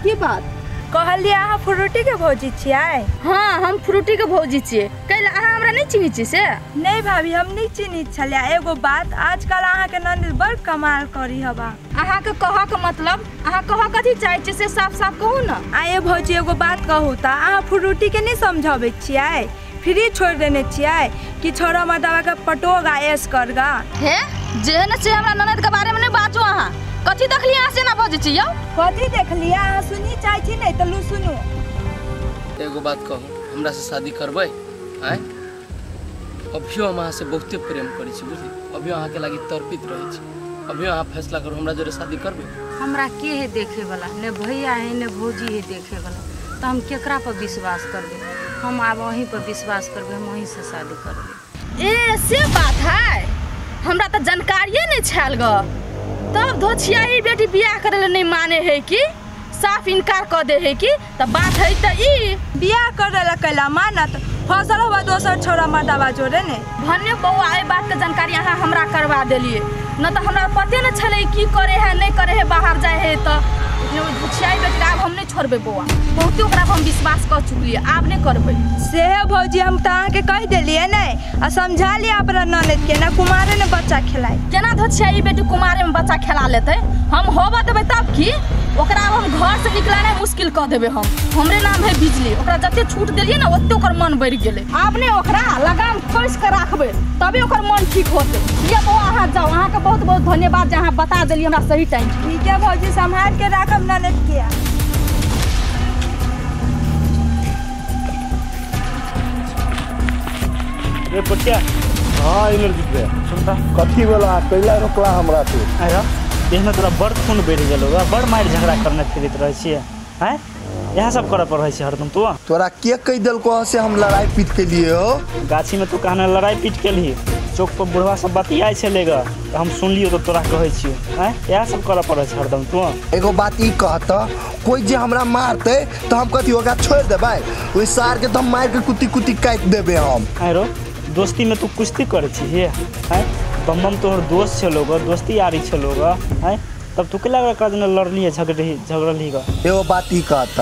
की बात? कहलियै अहाँ फ्रूटी के भौजी छियै? हाँ हम फ्रूटी के भौजी छियै। कैला अहाँ हमरा नहीं चिन्है छी से? नहीं भाभी हम नहीं चिन्है छलियै। एगो बात आजकल अहाँ के ननद बड़ कमाल करी हवा। अहाँ के कहऽ के मतलब अहाँ कहऽ कथी चाहै छियै से साफ साफ कहू न। आये भौजी एगो बात कहू त अहाँ फ्रूटी के नहीं समझाबै छियै? फ्री छोड़ देने छियै कि छोड़ा मर्दावा के पटोगा ऐश करगा? हे जे न से हमरा ननद के बारे में नहीं बाजू। अहाँ कथी देखलियै अहाँ से ना बजै छी यौ? कथी देखलियै अहाँ सुनी चाहै छी नहीं त लू सुनू। एगो बात कहू, हमरा से शादी करबै? आँय अभियो हम अहाँ से बहुते प्रेम करै छी बुझली, अभियो अहाँ के लागि तड़पित रहै छी, अभियो अहाँ फैसला करू हमरा जोरे शादी करबै? हमरा के है देखे वाला, ने भैया है ने भौजी है देखे वाला, तो हम केकरा पर विश्वास करबै? हम आब अहीं पर विश्वास करबै, हम अहीं से शादी करबै। ए से बात है, हमरा तो जानकारिये नहीं छल ग। तब धोछियाही बेटी बियाह करे ले नहीं माने है कि साफ इनकार कर दे है कि त बात है त ई बियाह करे ला कैला मानत फसल होवा दोसर छोरा मर्दावा जोरे ने। भन्ने बौआ एहि बात के जानकारी अहाँ हमरा करवा देलियै, न त हमरा पते न छलै की करे है नहीं करे है बाहर जाए है। त धोछियाही बेटी आब हम नहीं छोड़बै बौआ, बहुते ओकरा हम विश्वास कर चुकलियै, आब नहीं करबै। से भौजी हम त अहाँ के कहि देलियै नै आ समझा लियै अपना ननद के ना कुमारे ने बच्चा खेलाय। केना धोछियाही बेटी कुमारे में बच्चा खेला लेतै? हम होबऽ देबै तब की ओकरा आब हम घर से निकलनाइ मुश्किल कऽ देबै। हम हमरे नाम है बिजली, ओकरा जते छूट देलियै ने ओते ओकर मन बढ़ि गेलै। आब ने ओकरा लगाम कस के राखबै तबे ओकर मन ठीक होतै। ये बौआ अहाँ जाउ, अहाँके बहुत बहुत धन्यवाद जे अहाँ बता देलियै हमरा सही टाइम। ठीक है भौजी सम्हार के राखब ननद के। रे पटिया। हाँ इंद्रजीत भैया सुनता कथी बोला कैला रोकला हमरा तू? आयो एहने तोरा बड़ खून बढ़ि गेलौ, बड़ मारि झगड़ा करने फिरैत रहै छियै, आँय इएह सब करऽ पड़ै छै हरदम। तू तोरा के कहि देलको से हम लड़ाई पीट के लिए हो? गाछी में तू कहने लड़ाई पीट केलही, चौक पर बुढ़वा सब बतियाइ छलै ग तऽ हम सुनलियौ तऽ तोरा कहै छियौ, आँय इएह सब करऽ पड़ै छै हरदम। तू एगो बात ई कहत कोई जे हमरा मारतै तऽ हम कथी ओकरा छोड़ि देबै? ओहि सार के तऽ हम मारि के कुत्ती कुत्ती काटि देबै हम। आँय रो दोस्ती में तू कुश्ती करै छी हे? आँय बम बम तोहर दोस्त छलौ ग, दोस्ती यारी छलौ ग, आँय तब तू केला ओकरा जेना लड़ली झगड़ली ग? एगो बात ई कहत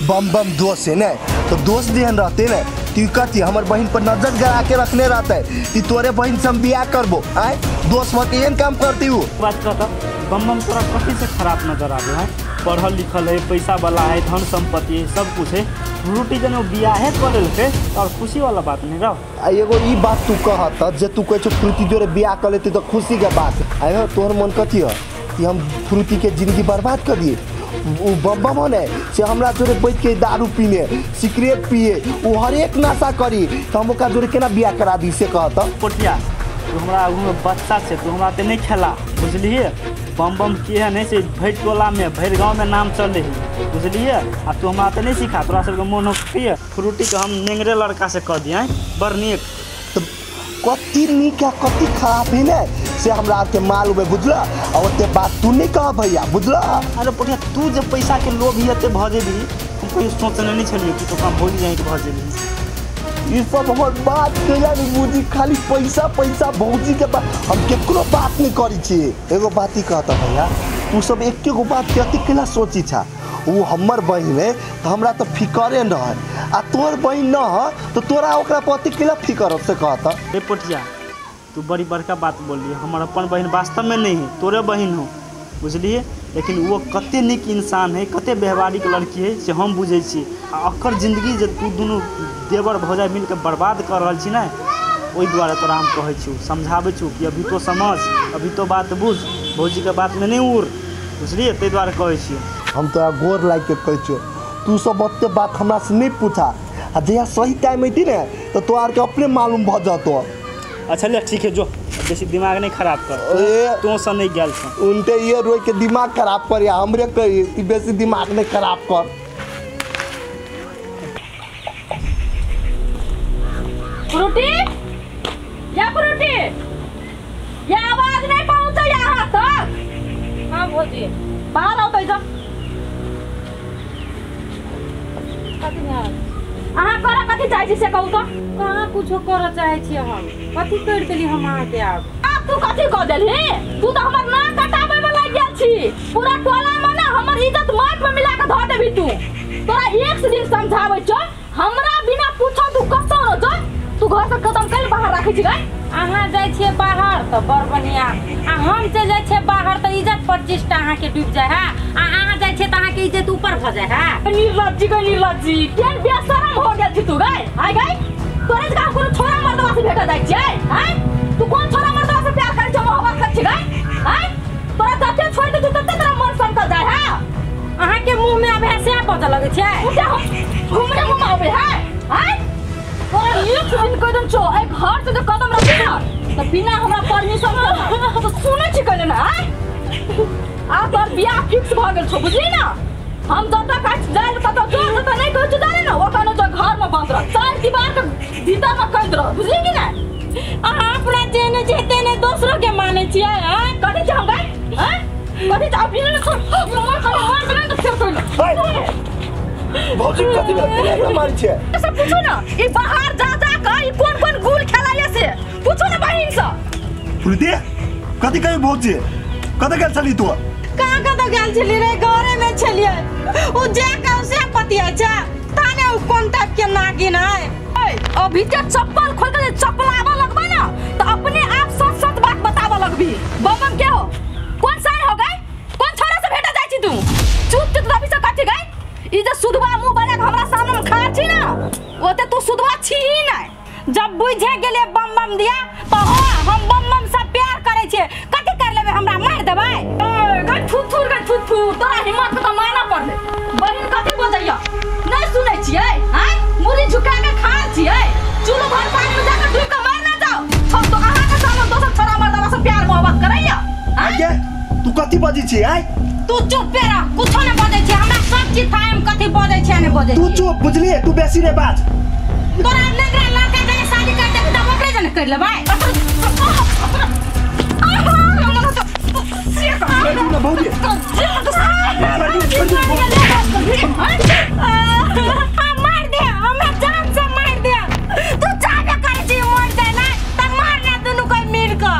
बम बम दोस्त है ने तो दोस्त जेहन रहते ने ती कथी हमर बहिन पर नजर गड़ा के रखने रहते ती तोरे बहिन से हम बियाह करबो? आँय दोस्त मत एहन काम करती हूँ। बात कहत बम बम तोरा कथी से खराब नजर आबे है? पढ़ल लिखल है, पैसा वाला है, धन संपत्ति है, सब कुछ है, रोटी जन बियाहे कर लेलकै और खुशी वाला बात नहीं रहो। आ एगो ई बात तू कहत जे तू कहै छौ फ्रूटी जोरे बियाह कर लेती तो खुशी के बात, आयो तोहर मन कथी है कि हम फ्रूटी के जिंदगी बर्बाद कर दिए? उ बम बम हो ने से हमरा जोरे बैठ के दारू पीने सिगरेट पिए उ हरेक नशा करी तो हम ओकरा जोरे केना बियाह करा दी से कहत? पोटिया तू हमरा आगू में बच्चा छै, तू हमरा ते नहीं खेला बुझलिए। बम बम के है नहीं से भरि टोला में भरि गाँव में नाम चले है बुझलिए। आ तू हमरा ते नहीं सिखा, तोरा सबके मोन हो फ्रूटी के हम नेंगरे लड़का से कह दिए बड़ नीक। तो कति नीक आ कति खराब है ने से हमरा आरके मालूम है बुझल। आ ओते बात तू नहीं कह भैया बुझल। अरे पोटिया तू जब पैसा के लोभ ही एते भऽ जेबही हम कहियो सोचने नहीं छलियै कि तू काम भोली जाइके भऽ जेबही। ई सब हमर बात कैला नहीं बुझी, खाली पैसा पैसा भौजी के बात, हम केकरो बात नहीं करी छी। एगो बात ही कहता भैया तू सब एके गो बात के अति कैला सोची छा? उ हमर बहिन है तो हमरा तो फिकरे न है, आ तोर बहिन न है तो तोरा ओकरा पर अति कैला फिकर से कहता? रे पोटिया तू बड़ी बड़का बात बोलली, हमर अपन बहिन वास्तव में नहीं है, तोरे बहिन हो बुझलिए। लेकिन वो कते नीक इंसान है, कते व्यवहारिक लड़की है से हम बुझै छी। आ ओकर जिंदगी जे तू दुनू देवर भौजाइ मिलके बर्बाद कर रहल छी ने, ओहि दुआरे तोरा हम कहै छियौ समझाबै छियौ कि अभी तो समझ, अभी तो बात बुझ, भौजीके बातमे नहीं उड़ बुझलिए, ताहि दुआरे कहै छियौ। हम तोरा गोर लागि के कहै छियौ तू सब ओते बात हमरा से नहीं पूछा, आ जहिया सही टाइम अयती ने तो तोरा आरके अपने मालूम भऽ जतौ। अच्छा ले ठीक है जो, बेसी दिमाग नहीं खराब कर, तू से नहीं गेल छौ उनटे ये रोइ के दिमाग खराब कर, या हमरे कही कि बेसी दिमाग नहीं खराब कर। फ्रूटी या फ्रूटी ये आवाज नहीं पहुंचे यहाँ तक? हाँ भौजी बाहर आओ तो अहाँ करऽ कथी चाहै छी से कहू तो? कहाँ कुछो करऽ चाहै छी हम, कथी कर देली हम अहाँके? आब तू कथी कह देलही? तू तो हमर नाक कटाबे में लागि गेल छी। पूरा टोला में ना हमर इज्जत माट में मिला के धऽ देबी तू। तोरा एक से दिन समझाबै छौ, हमरा बिना पूछो तू कतौ न जो। तू घर से कदम कल बाहर राखै छी गै। अहाँ जाइ छियै बाहर तऽ बड़ बढ़िया, आ हम चलि जाइ छियै बाहर तऽ इज्जत प्रतिष्ठा अहाँके डूबि जाइ है, आ अहाँ जाइ छियै तऽ अहाँके इज्जत ऊपर भऽ जाइ है। निर्लज्जी गै निर्लज्जी, केहन बेशरम हो गेल छी तू गै। आइ गै तोरे जकाँ कोनो छोरा मर्दवा से भेटऽ जाइ छियै? आँय तू कोन छोरा मर्दवा से प्यार करै छै, मोहब्बत करै छै गै? आँय तोरा जते छोड़ि दै छौ तते तोरा मन समकल जाइ है। अहाँके मुँह में आबै है सएह बजऽ लगै छै। हमरे मुँह में आबै है? आँय तोरा एक दिन कहि देन छौ, एहि घर से जे कदम रखी ना तऽ बिना हमरा परमिशन के तऽ सुनै छी कहले ना। आँय आब तोहर बियाह फिक्स भऽ गेल छौ, बुझली ना? हम जतऽ कहै छी जाइ ततऽ जो, जतऽ नहि कहै छी जाइ ना ओ कहने छौ घर में बंद रह, चार दीवार के भीतर में कैद रह, बुझली कि नहि? अहाँ अपना जेने छै तेने दोसरो के मानै छियै। आँय कथी छै हम गै? आँय कथी छै? अभी ने छोड़, मार मार देबै तऽ फेर कहिलो। भौजी कथी भेल एकरा मारै छियै? सब पूछू ना, ई बाहर जा जा के ई कोन कोन गुल खेलाइए से पूछू ना बहिन से। प्रीति कथी कही भौजी? कतऽ गेल छली तू? कहाँ कतऽ गेल छली रे? घरे में छलियै। उ जा के से पतिया छै ताने उ कोन टाइप के नागिन है। अभी जे चप्पल खोल के चप्पलाबऽ लगबै ना तऽ अपने आप सच सच बात बताबऽ लगबी। बम बम के हो? कोन सार हो गए? कोन छोरा से भेटा जाइ छी तू? चुप चुप अभी से कथी गए? ई जे सुधवा मुंह बना के हमरा सामने में खा छी ना, ओते तू सुधवा छी ही नै। जब बुझे गेलियै बम बम दिया तऽ हाँ हम बम बम से प्यार करै छियै। कथी कर लेबै? हमरा मारि देबै? गै थुथुर गै थुथुर, तोरा हिम्मत के तऽ मानऽ पड़लै। बहिन कथी बजैया नहि सुनै छियै? आँय मुड़ी झुका के खा छियै, चूल्हो भर पानी में जाके डूब के मर ना जाओ। हम तो अहाँ के सामने दोसर छोरा मर्दवा से प्यार मोहब्बत करैया। आँय तू कथी बजै छी? आँय तू चुप रह, कुछो नहि बजै छी। हमरा सब चीज था, हम कथी बजै छियै नहि बजै। तू चुप बुझलियै? तू बेसी नहि बाज। तोरा नगरा लड़का जने शादी कर देबी तऽ ओकरे जने कर लेबै। मार दे हमरा, जान से मार दे। तू चाहबे करै छी मर जाय ना तऽ मार ना दुनू कोइ मिल कऽ।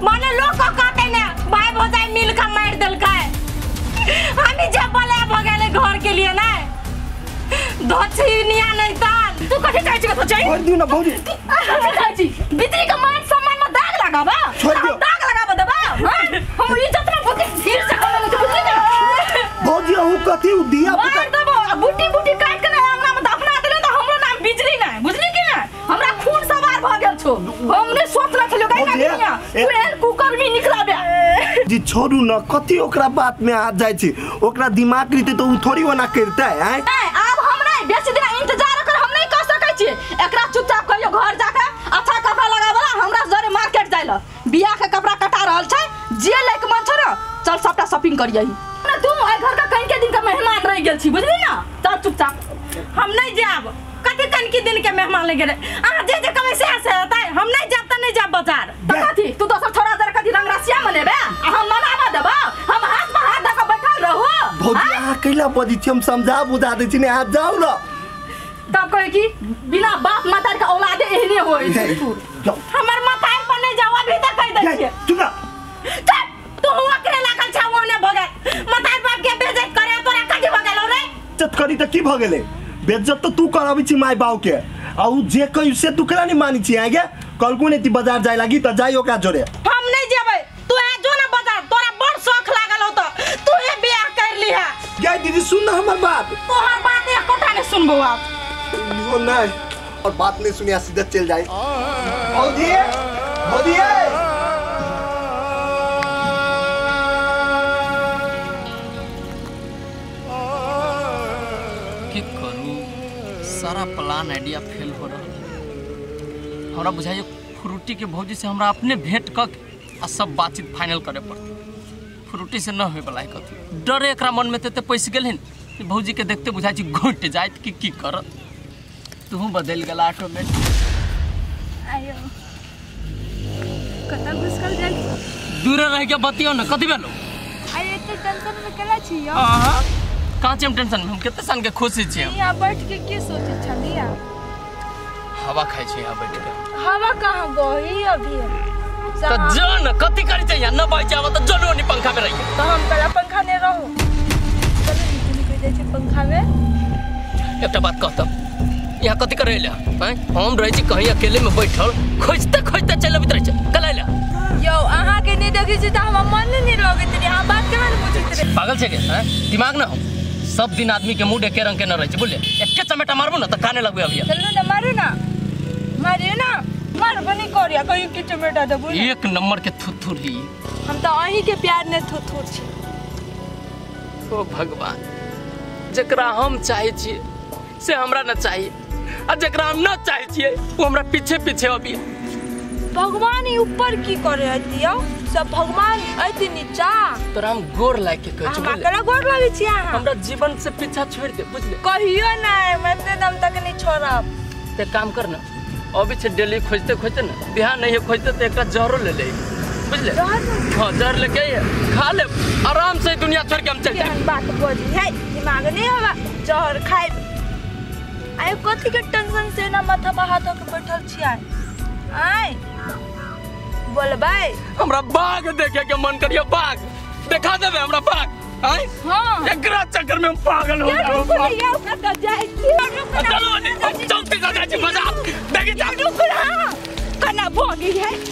माने लोक कहतै ने भाई भौजाई मिल कऽ मारि देलकै। हमी जे बोले भऽ गेलै घर के लिए ना धोछिनिया नहीं तान। तू कथी चाहै छी? कथी चाहै? छोड़ दियौ ना भौजी। कथी चाहै छी? बिजली के मान सम्मान में दाग लगाबा? छोड़ दियौ। दाग लगाबा देबा? हम इज्जत में बुद्धि फिर से कमल छै, बुझली ना? भौजी अहूँ कथी उ दिया मार देबो आ बूटी बूटी काट के ना अंगना में दफना देले तऽ हमरो नाम बिजली नै, बुझली कि ना? हमरा खून सवार भऽ गेल छौ। हम नै सोचले छलियो गै ना दुनिया तू एहन कुकर्मी निकलाबे। जी छोड़ू ना, कथी ओकरा बात में आ जाइ छी? ओकरा दिमाग रहतै तऽ उ थोड़ी ओना करतै। आँय आब हम नै बेसी दिन इंतजार कर हम नै कर सकै छी। एकरा चुपचाप कहियो घर जाके अच्छा कपड़ा लगाबला, हमरा जरे मार्केट जाइला। बियाह के कपड़ा कटा रहल छै, जे लैके मन छौ ना चल सबटा शॉपिंग करियही ना। तू एहि घर के कनिके दिन के मेहमान रहि गेल छी, बुझली ना? चल चुपचाप। हम नै जायब। कथी कनिके दिन के मेहमान लगे रे? अहाँ जे जे कहबै सएह से हेतै। हम नै जायब तऽ नै जायब बाजार। तऽ कथी तू दोसर छोरा जरे कथी रंगरसिया मनेबे आ हम मनाबऽ देबऽ? हम हाथ में हाथ धऽ के बैठल रहू? भौजी अहाँ कैला बजै छी? हम समझा बुझा दै छी ने, अहाँ जाउ ना। तब कहै कि बिना बाप माता के औलादे एहने होइ छै। हमर माता पर नै जाउ, अभी तक कहि दै छियै। चुप रह। चुप तू ओकरे लागल छौ ओने भऽ गेल। माता बाप के बेइज्जत करे तोरा कथी भऽ गेलौ रे? बेइज्जत करी तऽ की भऽ गेलै? बेइज्जत तऽ तू कराबै छी my बाप के, आ उ जे कही से तू केना नहि मानै छी? आँय गे कहलकू ने ती बाजार जाय लागी तऽ जाई ओकरा जोरे। हम नै जेबै। तू है जो ना बाजार, तोरा बड़ शौक लागल हो तऽ तू हे बियाह कर लिहा। गै दीदी सुन ना हमर बात। तोहर बात एकोटा नहि सुनबौ आब। इहो नहि और बात नहीं सुनिया सीधा चल जाए। भौजी भौजी की करू, सारा प्लान आइडिया फेल हो रहा है। हमरा बुझाइए फ्रूटी के भौजी से हमरा अपने भेंट क आ सब बातचीत फाइनल करे पड़तै। फ्रूटी से न होय वाला है कथी डरे एकरा मन में तेते पैस गेल हन। भौजी के देखते बुझाइ छै घुटि जाइत कि की करत। तू बदल गेला ऑटोमेटिक। आयो कतऽ घुसकल जाइ? दूरे रह के बतियो न, कथी भेलो? आइ एते टेंशन में केला छी यौ? कहाँ छी हम टेंशन में? हम कते सन के खुशी छी। हम यहाँ बैठ के की सोचै छलियै? हवा खाइ छी यहाँ बैठ के। हवा कहाँ बही अभी? त जो न कथि करै छै यहाँ न बहै छै आब त जो नी पंखा में रहिए। त हम कला पंखा ने रहू। चलू नीचे निकल जाइ छै पंखा में। एकटा बात कहतब यहाँ कथि करै ले हैं? हम रहै छी कहीं अकेले में बैठल खोजते खोजते चलि अबैत रहै छै कल अइले। यौ अहाँ के नहीं देखै छी त हमर मन नहीं लगैत रहे, अहाँ बात केना नहीं बुझैत रहे? पागल छै के हैं? दिमाग न हो सब दिन आदमी के मूड एके रंग के न रहै छै बुझले। एके चमेटा मारबो न त काने लगबे अभी। चलू न मारू ना मारियो ना मारबो नहीं करिया कहीं के चमेटा देबो। एक नंबर के थुथुर ही हम त अहीं के प्यार ने थुथुर छी। ओ भगवान जकरा हम चाहे छियै से हमरा न चाहिए आ जकरा हम न चाहे छियै वो हमरा पीछे पीछे अभी। भगवान ही ऊपर की करे हती यौ? सब भगवान अति नीचा। तोरा हम गोर लाग के कहै छी। हमरा कला गोर लागै छी अहाँ? हमरा जीवन से पीछा छोड़ दे बुझले। कहियो नहीं मरते दम तक नहीं छोड़ब। ते काम कर ना अभी से डेली खोजते खोजते ना बिहान नहीं है खोजते तो एकरा जहरो ले ले बुझले। हां जहर लेके आइए खा ले आराम से दुनिया छोड़ के हम चल जाए। बात बजी है दिमाग नहीं हवा जहर खाए आय कथी के टेंशन से ना माथा पर हाथ के बैठल छी आय आय बोलबै। हमरा बाघ देखे के मन करियो बाघ देखा देबे हमरा बाघ आय। हां एकरा चक्कर में हम पागल हो जाब। चलो नहीं हम चलते जा जाय छी बाजार देखी जा। कना भोगी है।